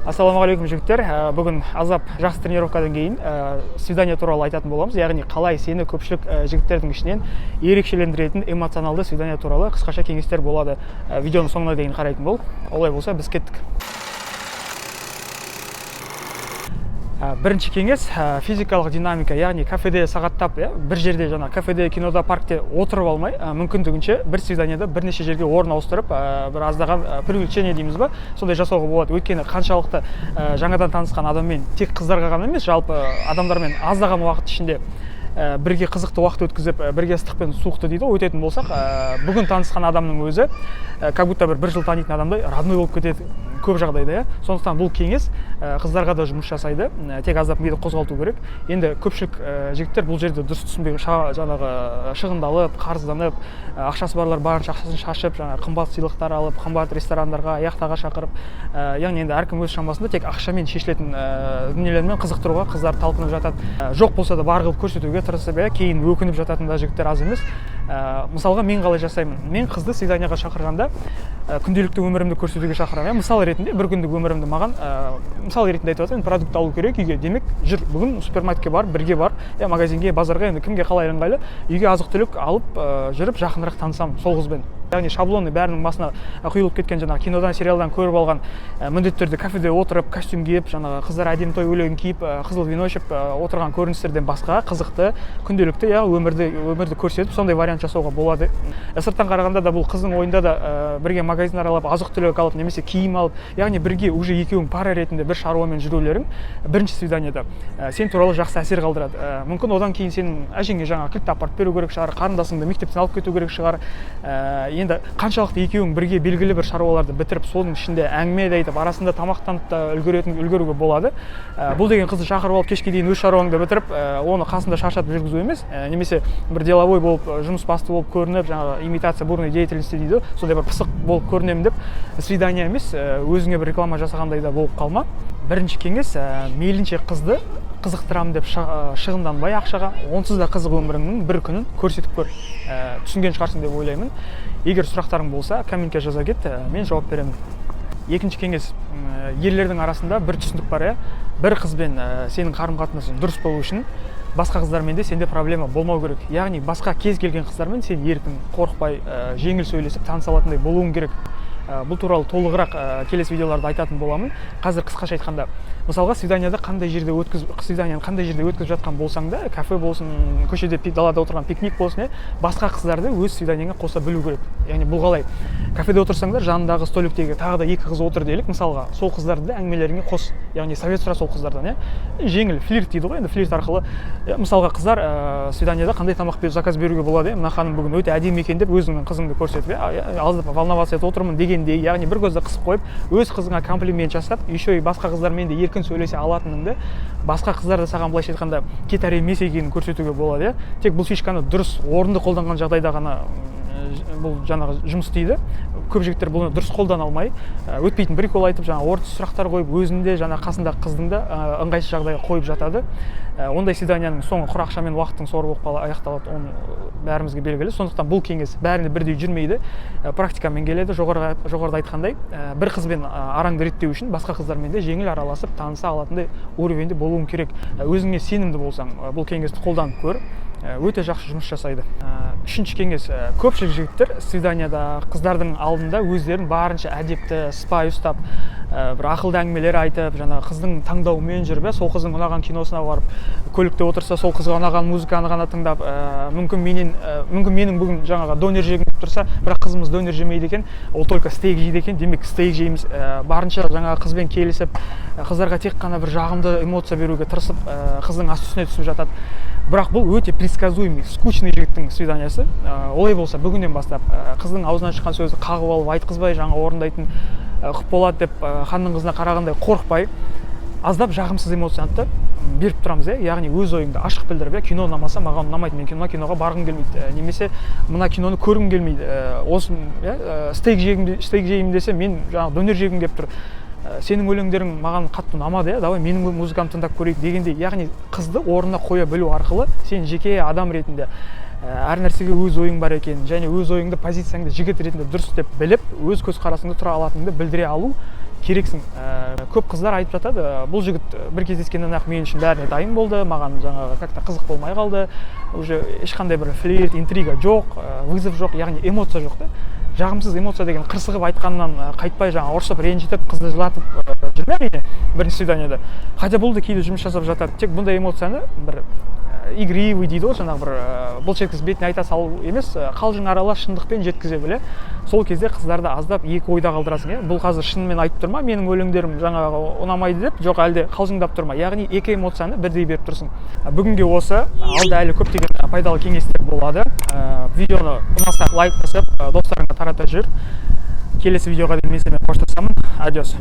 Ассалаумағалейкум, жігіттер! Бүгін аздап жақсы тренировкадан кейін свидание туралы айтатын боламыз, яғни қалай сені көпшілік жігіттердің ішінен ерекшелендіретін эмоционалды свидание туралы қысқаша кеңестер болады. Видеоның соңына дейін қарайтын бол. Олай болса, біз кеттік. Бірінші кеңес: физикалық динамика, яғни кафеде сағаттап, иә, бір жерде, жаңа кафеде, кинода, паркте отырып алмай, мүмкіндігінше бір свиданиеда бірнеше жерге орын ауыстырып, бір аздаған привлечение дейміз ба, сондай жасауға болады. Өйткені қаншалықты жаңадан танысқан адаммен, тек қыздарға ғана емес, жалпы адамдармен аздаған уақыт ішінде бірге қызықты уақыт өткізіп, бірге ыстық пен суықты дейді ғой өтетін болсақ, бүгін танысқан адамның өзі как будто бір жыл танитын адамдай родной болып кетеді көп жағдайда, иә. Сондықтан бұл кеңес қыздарға да жұмыс жасайды. Тек аздап миды қозғалту керек. Енді көпшілік жігіттер бұл жерде дұрыс түсінбей, жаңағы шығындалып, қарызданып, ақшасы барлар барынша ақшасын шашып, жаңағы қымбат сыйлықтар алып, қымбат ресторандарға, яхтаға шақырып, яғни енді әркім өз шамасында тек ақшамен шешілетін дүниелермен қызықтыруға қыздар талпынып жатады. Жоқ болса да, бар қылып көрсетуге тырысып, иә, кейін өкініп жататын да жігіттер аз емес. Мысалға, мен қалай жасаймын? Мен қызды свиданиеға шақырғанда, күнделікті өмірімді көрсетуге шақырамын, иә. Мысал ретінде, бір күндік өмірімді маған, мысал ретінде айтып жатырмын, продукт алу керек үйге, демек, жүр, бүгін супермаркетке барып, бірге барып, иә, магазинге, базарға, енді кімге қалай ыңғайлы, үйге азық түлік алып, жүріп, жақынырақ танысамын сол қызбен. Яғни шаблонный, бәрінің басына құйылып кеткен, жаңағы кинодан, сериалдан көріп алған, міндетті түрде кафеде отырып, костюм киіп, жаңағы қыздар әдемі той көйлегін киіп, қызыл вино ішіп, отырған көріністерден басқа қызықты күнделікті, иә, өмірді көрсетіп, сондай вариант жасауға болады. Сырттан қарағанда да, бұл қыздың ойында да бірге магазин аралап, азық түлік алып немесе киім алып, яғни бірге уже екеуің пара ретінде бір шаруамен жүрулерің бірінші свиданиеда сен туралы жақсы әсер қалдырады. Мүмкін, одан кейін сенің әжеңе жаңағы кілтті апарып беру керек шығар, қарындасыңды мектептен алып кету керек шығар. Енді қаншалықты екеуің бірге белгілі бір шаруаларды бітіріп, соның ішінде әңгіме де айтып, арасында тамақтанып та үлгеруге болады. Бұл деген қызды шақырып алып, кешке дейін өз шаруаңды бітіріп, оны қасында шаршатып жүргізу емес, немесе бір деловой болып, жұмыс басты болып көрініп, жаңағы имитация бурной деятельности дейді ғой, сондай бір пысық болып көрінемін деп свидание емес, өзіңе бір реклама жасағандай да болып қалма. Бірінші кеңес: мейлінше қызды қызықтырамын деп шығынданбай ақшаға, онсыз да қызық өміріңнің бір күнін көрсетіп көр. Түсінген шығарсың деп ойлаймын. Егер сұрақтарың болса, комментке жаза кет, мен жауап беремін. Екінші кеңес: ерлердің арасында бір түсінік бар, иә, бір қызбен сенің қарым қатынасың дұрыс болу үшін басқа қыздармен де сенде проблема болмау керек. Яғни басқа кез келген қыздармен сен еркін, қорықпай, жеңіл сөйлесіп, таныса алатындай болуың керек. Бұл туралы толығырақ келесі видеоларда айтатын боламын. Қазір қысқаша айтқанда, мысалға, свиданияда қандай жерде өткіз свиданияны қандай жерде өткізіп жатқан болсаң да, кафе болсын, көшеде, далада отырған пикник болсын, иә, басқа қыздарды өз свиданияңа қоса білу керек. Яғни бұл қалай? Кафеде отырсаңдар, жанындағы столиктегі тағы да екі қыз отыр делік мысалға, сол қыздарды да әңгімелеріңе қос, яғни совет сұра сол қыздардан, иә. Жеңіл флирт дейді ғой енді, флирт арқылы, иә, мысалға, қыздар, свиданияда қандай тамақ заказ беруге болады, иә, мына ханым бүгін өте әдемі екен деп өзіңнің қызыңды көрсетіп, иә, аздап волноваться етіп отырмын дегендей, яғни бір көзді қысып қойып, өз қызыңа комплимент жасап, еще и басқа қыздармен де еркін сөйлесе алатыныңды, басқа қыздар да саған, былайша айтқанда, кетар емес екенін көрсетуге болады, иә. Тек бұл фишканы дұрыс, орынды қолданған жағдайда ғана бұл жаңағы жұмыс істейді. Көп жігіттер бұны дұрыс қолдана алмай, өтпейтін прикол айтып, жаңағы орынсыз сұрақтар қойып, өзінде, жаңағы қасындағы қыздың да ыңғайсыз жағдайға қойып жатады. Ондай свиданияның соңы құр ақша мен уақыттың соры болып аяқталады, оны бәрімізге белгілі. Сондықтан бұл кеңес бәріне бірдей жүрмейді, практикамен келеді. Жоғарыда айтқандай, бір қызбен араңды реттеу үшін басқа қыздармен де жеңіл араласып, таныса алатындай уровеньде болуың керек. Өзіңе сенімді болсаң, бұл кеңесті қолданып көр. Өте жақсы жұмыс жасайды. Үшінші кеңес: көпшілік жігіттер свиданияда қыздардың алдында өздерін барынша әдепті, сыпайы ұстап, бір ақылды әңгімелер айтып, жаңағы қыздың таңдауымен жүріп, иә, сол қыздың ұнаған киносына барып, көлікте отырса, сол қызға ұнаған музыканы ғана тыңдап, мүмкін, менің бүгін жаңағы донер жегім келіп тұрса, бірақ қызымыз донер жемейді екен, ол только стейк жейді екен, демек, стейк жейміз. Барынша жаңағы қызбен келісіп, қыздарға тек қана бір жағымды эмоция беруге тырысып, қыздың асты үстіне түсіп жатады. Бірақ бұл өте предсказуемый, скучный жігіттің свиданиясы. Олай болса, бүгіннен бастап қыздың аузынан шыққан сөзді қағып алып, айтқызбай, жаңа орындайтын құп болады деп, ханның қызына қарағандай қорықпай, аздап жағымсыз эмоцияны да беріп тұрамыз, иә. Яғни өз ойыңды ашық білдіріп, иә, кино ұнамаса, маған ұнамайды, мен мына киноға барғым келмейді, немесе мына киноны көргім келмейді, осы, иә, стейк жеймін десе, мен жаңағы донер жегім келіп тұр, сенің өлеңдерің маған қатты ұнамады, иә, давай менің музыкамды тыңдап көрейік дегендей. Яғни қызды орнына қоя білу арқылы сен жеке адам ретінде әр нәрсеге өз ойың бар екенін және өз ойыңды, позицияңды жігіт ретінде дұрыс деп біліп, өз көзқарасыңды тұра алатыныңды білдіре алу. Керексің. Көп қыздар айтып жатады: «Бұл жігіт бір кездескеннен ақ мен үшін бәріне дайын болды, маған жаңағы как то қызық болмай қалды, уже ешқандай бір флирт, интрига жоқ, вызов жоқ», яғни эмоция жоқ та. Жағымсыз эмоция деген қырсығып айтқаннан қайтпай, жаңағы ұрсып, ренжітіп, қызды жылатып жүрме, әрине, бірінші свиданиеда. Хотя бұл да кейде жұмыс жасап жатады. Тек бұндай эмоцияны бір игривый дейді ғой, жаңағы бір былш еткізіп бетіне айта салу емес, қалжың аралас шындықпен жеткізе біл, иә. Сол кезде қыздарды аздап екі ойда қалдырасың, иә: бұл қазір шынымен айтып тұр ма, менің өлеңдерім жаңағы ұнамайды деп, жоқ әлде қалжыңдап тұр ма? Яғни екі эмоцияны бірдей беріп тұрсың. Бүгінге осы. Алда әлі көптеген пайдалы кеңестер болады. Видеоны ұнаса, лайк басып, достарыңа тарата жүр. Келесі видеоға дейін мен сенімен қоштасамын. Адиос.